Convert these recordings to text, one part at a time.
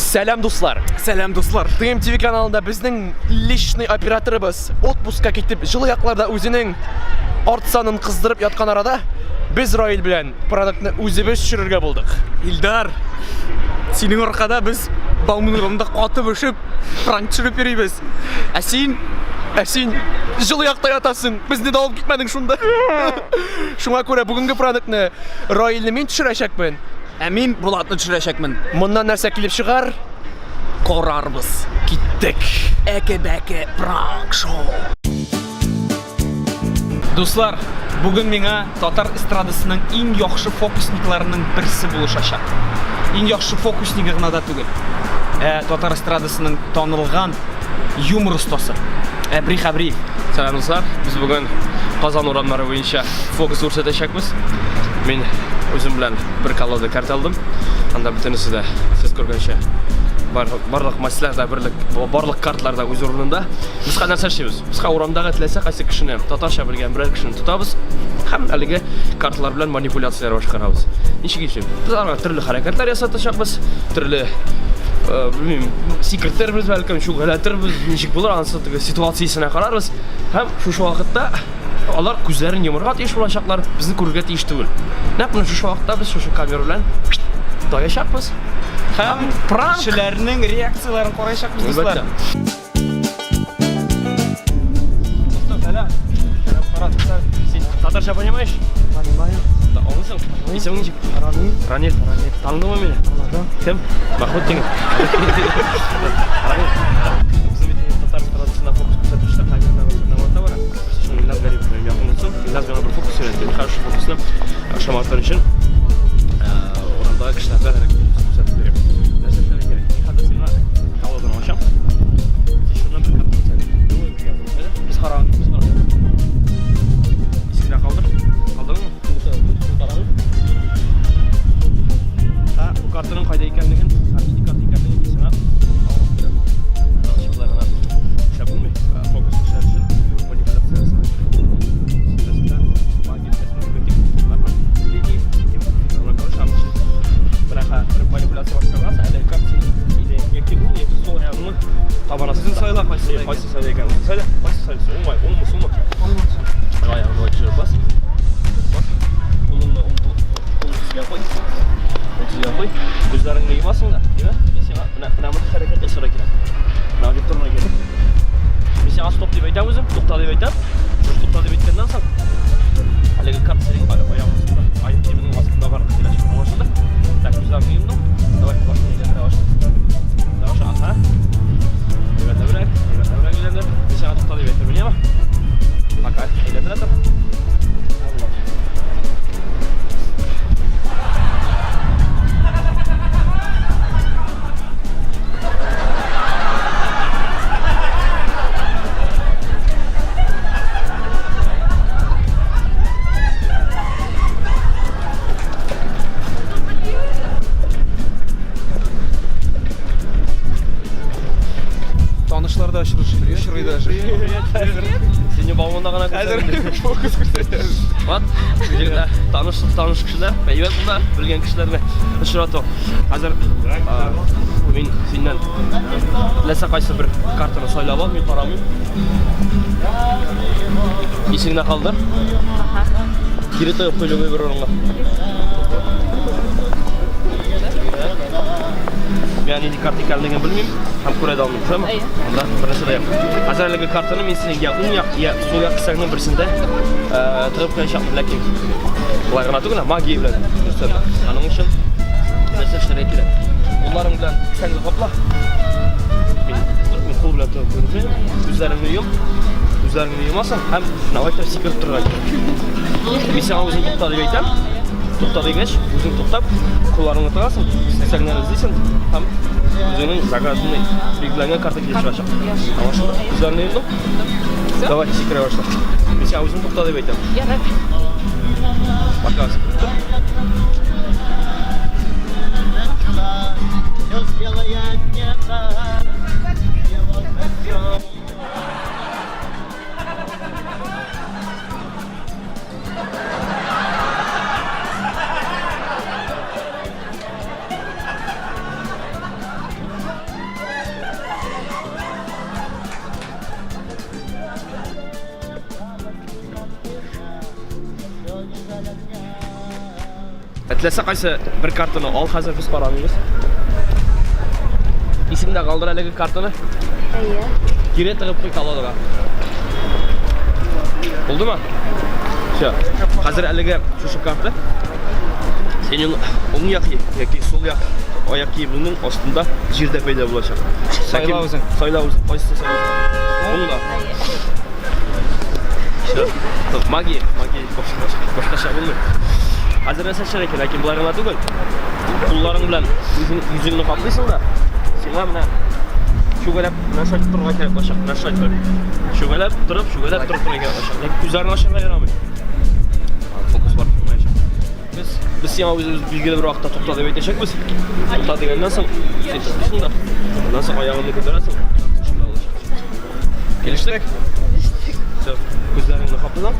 Сәлам, дуслар! Сәлам, дуслар! ТМТВ каналында безнең личный операторыбыз отпускка китеп, җылы якларда үзенең арт санын кыздырып яткан арада, без Раил белән продуктны үзебез төшерергә булдык. Илдар, синең аркада без Бауман урамында катып өшеп, пранк төшереп йөрибез. Ә син, ә син җылы якта ятасың, безне дә алып китмәдең шунда. Шуңа күрә бүгенге продуктны Раилне мин төшерәчәкмен. Ә мин Булатны төшерәчәкмен. Моннан нәрсә килеп чыгар? Карарбыз. Киттек. Әке-бәке пранк шоу. Дуслар, бүген миңа татар эстрадасының иң яхшы фокусникларының берсе булышачак. Иң яхшы фокуснигы гына да түгел, ә татар эстрадасының танылган юмор остасы Әбри Хәбриев. Сәлам, дуслар. Без бүген Казан урамнары буенча фокус күрсәтәчәкбез. Мин үзем белән бер колода карта алдым. Анда бөтенесе дә сез күргәнчә барлык, барлык маслар да берлек, барлык картлар да үз урынында. Без хәзер нәрсә эшлибез? Без хәзер урамдагы теләсә кайсы кешене, татарча белгән берәр кешене тотабыз һәм әлеге карталар белән манипуляцияләр башкарабыз. Ничек итеп? Без аларга төрле хәрәкәтләр ясатачакбыз, төрле белмим, сикертербез бәлкем, чүгәләтербез, ничек булыр, анысы теге ситуациясенә карарбыз. Һәм шушы вакытта алар күзләрен йомырга тиеш булачаклар, безне күрергә тиеш түгел. Нәкъ менә шушы вакытта без шушы камера белән таячакбыз. Һәм пранк Кешеләрнең реакцияләрен караячакбыз, дуслар. Син татарча понимаешь? Понимаю. Да, аңлыйсың? Исемең ничек? Ранил. Ранил. Ранил. Таныдыңмы мине? Таныдым. Кем? Махмуд дигән. Ранил. Безнең бит инде татар эстрадасында фокус күрсәтүчеләр камерада бер бара. Шуны Илназ Гарипов минем якын дустым. Илназ миңа бер фокус өйрәтте. Мин хәзер шул фокусны шамартыр өчен урамдагы кешеләргә күрсәтеп бирәм. Нәрсә эшләргә кирәк? Мин хәзер сиңа колоданы ачам. Син шуннан бер карта күрсәт. Без караган, без караган. Исеңдә калдыр. Калдырдыңмы? Һа, бу картаның кайда икәнлеген, һәм нинди карта икәнлеген мин сиңа аңлатып бирәм. Ничек болай гына эшләп булмый. Фокус эшләр өчен манипуляция ясарга кирәк. Магия манипуляция башкарган, әле карта или яки уң, яки сул аягыңны табан астында. Үзең сайла кайсы Е, Кайсы сайла икән? Үзең сайла. Кайсы сайлыйсың? Уңай, уңмы, сулмы? Уң аягыңны былай төшереп бас. Бас. Кулыңны уң кул кул тезгә куй. Кул тезгә куй. Күзләреңне йомасың да, димә? Мин сиңа менә менә мондый хәрәкәт ясарга кирәк. Менә дип торырга кирәк. Мин сиңа стоп дип әйтәм үзем, тукта дип әйтәм. Шушы тукта дип әйткәннән соң, әлеге карта синең аяк астында, аяк киеменең астында барлыкка киләчәк. Аңлашылды? Так, күзләреңне йомдың. Давай, башыңны әйләндерә башла. Давай, башла, аха. Әйбәтләбрәк, әйбәтләбрәк әйләндер. Мин сиңа тукта дип әйтермен, яме? Пока әйләндерә тор. Танышлар да очрый даже. Сине Бауманда гына Хәзер күрсәтәм. фокус күрсәтәбез. Вот, егетләр, таныш таныш кешеләр, әйбәт монда белгән кешеләрне очрату. Хәзер мин синнән теләсә кайсы бер картаны сайлап ал, мин карамыйм. Исеңдә калдыр. Кире тыгып куй любой бер урынга. Мин нинди карта икәнлеген белмим һәм күрә дә алмыйм, шулаймы? Анда бер нәрсә дә юк. Хәзер әлеге картаны мин синең я уң як, я сул як кесәңнең берсендә тыгып куячакмын, ләкин болай гына түгел, магия белән дөрестән. Аның өчен нәрсә эшләргә кирәк? Кулларың белән кесәңне капла. Мин, мин кул белән тыгып куйдым. Күзләреңне йом. Күзләреңне йомасың һәм давай сикереп торырга кирәк. Мин сиңа үзең тукта дип әйтәм. Тукта дигәч, үзең туктап, кулларыңны тыгасың, кесәңнән эзлисең һәм үзеңнең заказыңны билгеләнгән карта килеп чыгачак. Аңлашылды? Күзләреңне йомдың? Давай, сикерә башла. Мин сиңа үзең тукта дип әйтәм. Ярар. Пока сикереп тор. Все белое небо, его костер. Теләсә кайсы бер картаны ал хәзер без карамыйбыз. Исеңдә калдыр әлеге картаны. Әйе. Кире тыгып куй колодага. Булдымы? Все. Хәзер әлеге шушы карта синең уң як яки сул як аяк киемеңнең астында җирдә пәйда булачак. Сайла үзең. Сайла үзең. Кайсысын сайлыйсың? Уңда. Все. Стоп, магия, магия башкача булмый. Хәзер нәрсә эшләргә кирәк? Ләкин болай гына түгел. Кулларың белән үзең йөзеңне каплыйсың да, сиңа менә чүгәләп менә шулай торырга кирәк булачак, менә шулай торып. Чүгәләп торып, чүгәләп торып торырга кирәк булачак. Ләкин күзләрен ачарга ярамый. Фокус бар булмаячак. Без без сиңа үзебез билгеле бер вакытта тукта дип әйтәчәкбез. Тукта дигәннән соң син туктыйсың да, аннан соң аягыңны күтәрәсең. Шунда булачак. Килештек? Килештек. Все, күзләреңне капла.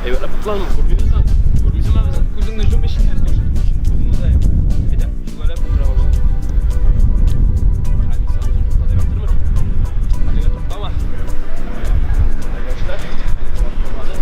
Әйбәтләп каплан, күрмибез аны. Күрмисеңме безне? Күзеңне йом эченнән тоже. Күзеңне дә йом. Әйдә, чүгәләп утыра башла. Хәмит сиңа үзең тукта дип әйтермен. Әлегә туктама. Әлегә эшлә. Әлегә вакыт булмады.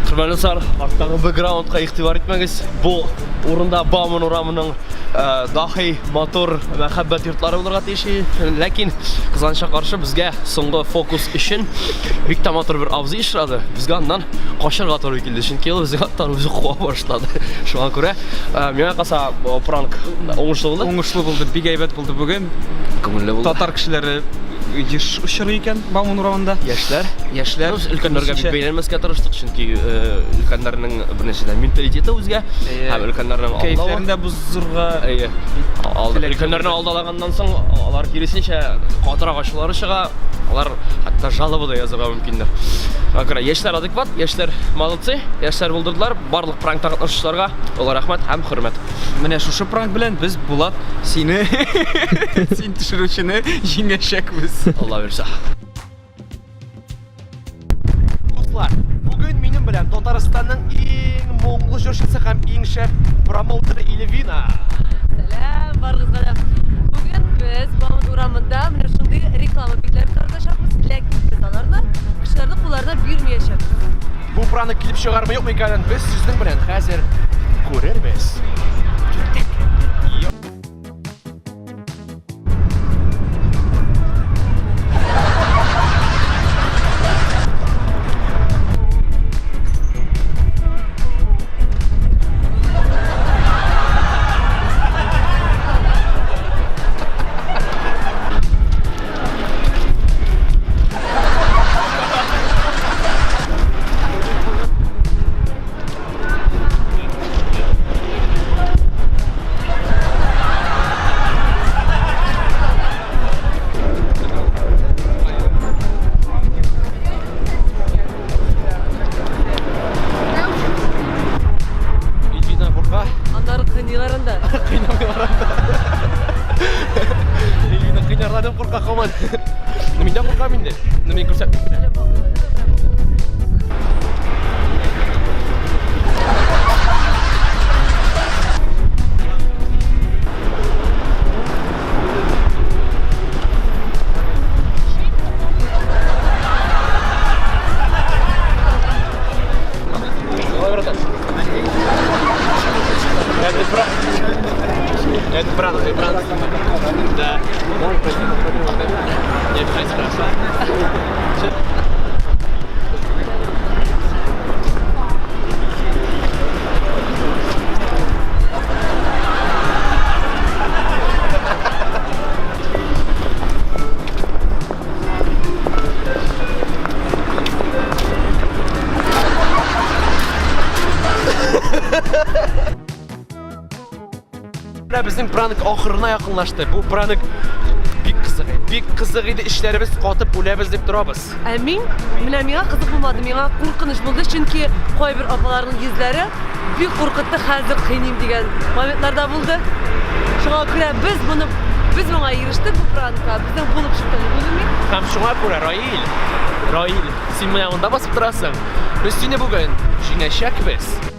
Хөрмәтле дуслар, арттагы бэкграундка игътибар итмәгез. Бу урында Бауман урамының э, дахи матур мәхәббәт йортлары булырга тиеш. Ләкин кызганычка каршы безгә соңгы фокус өчен бик тә матур бер абзый очрады. Безгә аннан качарга туры килде, чөнки ул безгә арттан үзе куа башлады. Шуңа күрә, э, миңа калса, пранк уңышлы булды. Уңышлы булды, бик әйбәт булды бүген. Күңелле булды. Татар кешеләре еш очрый икән Бауман урамында. Яшьләр. Яшьләр. Без өлкәннәргә бик күбесенчә. бәйләнмәскә тырыштык, чөнки э, өлкәннәрнең беренчедән менталитеты үзгә, Әйе. һәм өлкәннәрнең алдавы. Кәефләрен дә бозырга Әйе. Алда, Теләк өлкәннәрне алдалаганнан соң алар киресенчә катырак ачулары чыга, алар хәтта жалоба да язырга мөмкиннәр. Шуңа күрә яшьләр адекват, яшьләр молодцы, яшьләр булдырдылар. Барлык пранкта катнашучыларга олы рәхмәт һәм хөрмәт. Менә шушы пранк белән без Булат сине син төшерүчене җиңәчәкбез. Алла бирсә. Дуслар, бүген минем белән Татарстанның иң моңлы җырчысы һәм иң шәп промоутеры Эльвина. Сәлам барыгызга да. Бүген без Бауман урамында менә шундый реклама битләре таратачакбыз, ләкин без аларны кешеләрнең кулларына бирмәячәкбез. Бу пранк килеп чыгармы юкмы икәнен без сезнең белән хәзер күрербез. Киттек. Эльвина курка. Аннары кыйныйлар анда. Кыйнамыйлар анда. Эльвина кыйнарлар дип курка һаман. Ну мин дә куркам инде. Ну мин күрсәтмим менә. Давай, братан. Это пранк. Это пранк, это пранк. Да. Не обижайся, хорошо? Менә безнең пранк ахырына якынлашты. Бу пранк Бик кызык иде. Бик кызык иде. Эчләребез катып үләбез дип торабыз. Ә мин, менә миңа кызык булмады, миңа куркыныч булды, чөнки кайбер апаларның йөзләре бик куркытты, хәзер кыйныйм дигән моментлар да булды. Шуңа күрә без моны без моңа ирештек бу пранкка, безнең булып чыкты дип уйлыйм мин. Һәм шуңа күрә, Раил, Раил, син менә монда басып торасың. Без сине бүген җиңәчәкбез.